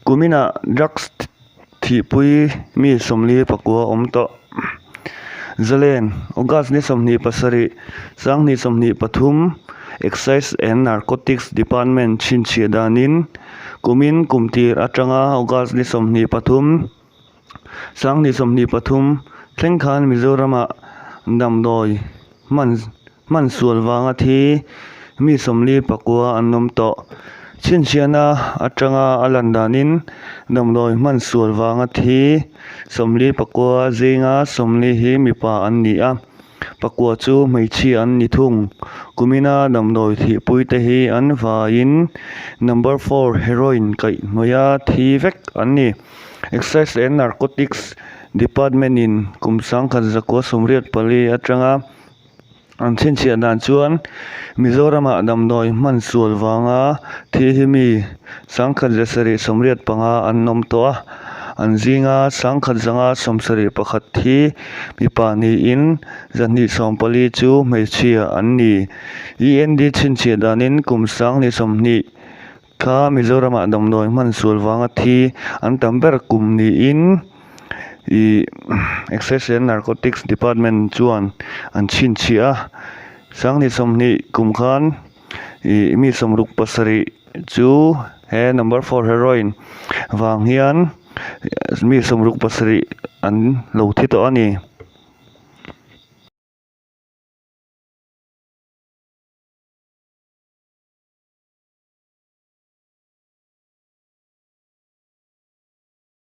Kuminah drugs thihpui mi 49 awm tawh. Zalen, August ni 27, 2023, Excise and Narcotics Department chhinchhiah danin kumin kum tir atanga August ni 23, 2023 thleng khan Mizoramah damdawi hman hman sual vanga thi mi 49 an awm tawh. Chhinchhiahna atanga a lan danin damdawi hman sual vanga thi 49 zinga 40 hi mipa an ni a, pakua chu hmeichhia an ni thung. Kumina damdawi thihpui te hi an vaiin number four heroin kaihhnawih a thi vek an ni. Excise and Narcotics Department in kum 1984 atanga an chhinchhiah dan chuan Mizoramah damdawi hman sual vanga thi hi mi 1785 an awm tawh a, an zinga 1171 hi mipa niin 214 chu hmeichhia an ni. END chhinchhiah danin kum 2020 Kha Mizoramah damdawi hman sual vanga thi an tam ber kum niin ih Excise and Narcotics Department chuan an chhinchhiah a, 2020 kum khan ih mi 67 chu he number four heroin vang hian mi 67 an lo thi tawh a ni.